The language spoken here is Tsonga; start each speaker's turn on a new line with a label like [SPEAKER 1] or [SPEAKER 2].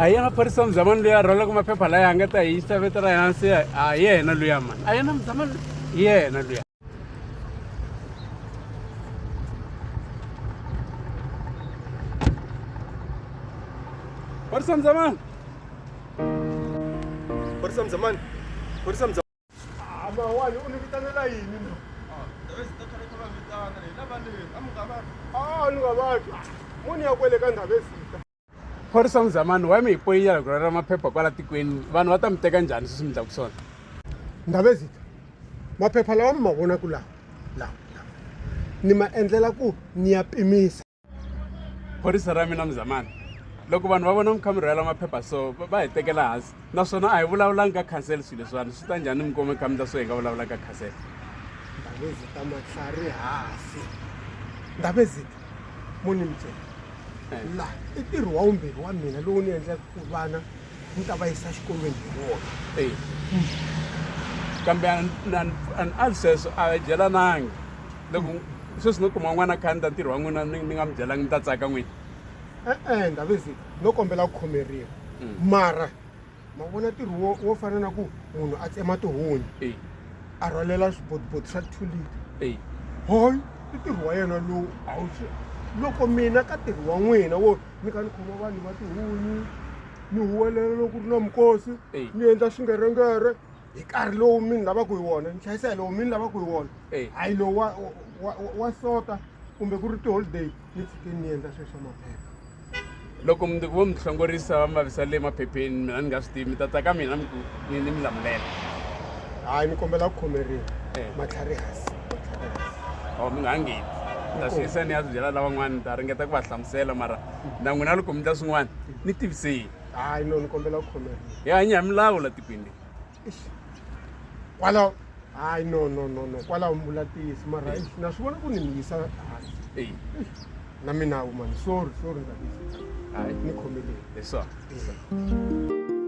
[SPEAKER 1] A hi yena phorisa Mzamani loyi a rhwalaka maphepha laya a nga ta hi yisa vito ra hansi a hi yena luya mani a yena Mzamani hi yena luya. Phorisa Mzamani.
[SPEAKER 2] Phorisa Mzamani. Phorisa Mzamani. Ah, mawani u ni vitanela yini na? Ah, ni nga vabyi. Muni ya kwele ka Ndhavezita.
[SPEAKER 1] Phorisa Mzamani wa mi hi poyinyela ku rhwala maphepha kwala tikweni vanhu va ta mi teka njhani sweswi mi ndlaku swona?
[SPEAKER 2] Ndhavezita, maphepha lawa mi ma vonaku lawa, lawa, lawa ni ma endlela ku ni ya pimisa.
[SPEAKER 1] Phorisa ra mina Mzamani loko vanhu va vona mi kha mi rhwala maphepha so va hi tekela hansi naswona a hi vulavulanga ka khansele swilo leswiwani swi ta njhani mi kuma mi kha mi ndla swo hi nga vulavulanga ka khansele?
[SPEAKER 2] Ndhavezita matlhari hasi. Ndhavezita, mo ni mi byela la i ntirho wa vumbirhi wa mina lowu ni endlaka ku vana ni ta va yisa xikolweni hi wona.
[SPEAKER 1] E kambe a ni ali sweswo a hi byelanangi loko sweswi no kuma n'wana kha ni ta ntirho wa n'wina ni nga mi byelangi mi ta tsaka n'wina.
[SPEAKER 2] E-e Ndhavezita no kombela ku khomeriwa mara ma vona ntirho wo wo fana na ku munhu a tsema tihunyi
[SPEAKER 1] E
[SPEAKER 2] a rhwalela swibotiboti swa 2 liter
[SPEAKER 1] e
[SPEAKER 2] hayi i ntirho wa yena lowu a wu swi loko mina ka ntirho wa n'wina wo ni kha ni khoma vanhu va tihunyi ni huwelela loko ku ri na mikosi
[SPEAKER 1] Eyi.
[SPEAKER 2] ni endla swingerengere hi nkarhi lowu mi ni lavaka hi wona ni chayisa hi lowu mi ni lavaka hi wona
[SPEAKER 1] Eyi.
[SPEAKER 2] hayi lowu wa sota kumbe ku ri tiholideyi ni tshikeni ni endla sweswo maphepha.
[SPEAKER 1] Loko mundzuku vo mi hlongorisa va mi vavisa le maphepheni mina ni nga swi tivi mi ta ta ka mina mi ku ni mi lamulela.
[SPEAKER 2] Hayi ni kombela ku khomeriwa
[SPEAKER 1] Eh.
[SPEAKER 2] matlhari hansi matlhari hansi.
[SPEAKER 1] O mi nga ha ngheni ni ta swi yisa ni ya swi byela lavan'wana ni ta ringeta ku va hlamusela mara na n'wina loko mi ndla swin'wana ni tiviseni.
[SPEAKER 2] Hayi no ni kombela ku khomeriwa.
[SPEAKER 1] Hi hanya hi milawu la tikweni leri.
[SPEAKER 2] Eish. Kwalaho hayi no no no no kwalaho mi vula ntiyiso mara eish, na swi vona ku ni mi yisa hansi.
[SPEAKER 1] Eyi.
[SPEAKER 2] Eish, na mina mani sorry sorry ndza
[SPEAKER 1] Hayi.
[SPEAKER 2] ni khomeleni.
[SPEAKER 1] Hi swona.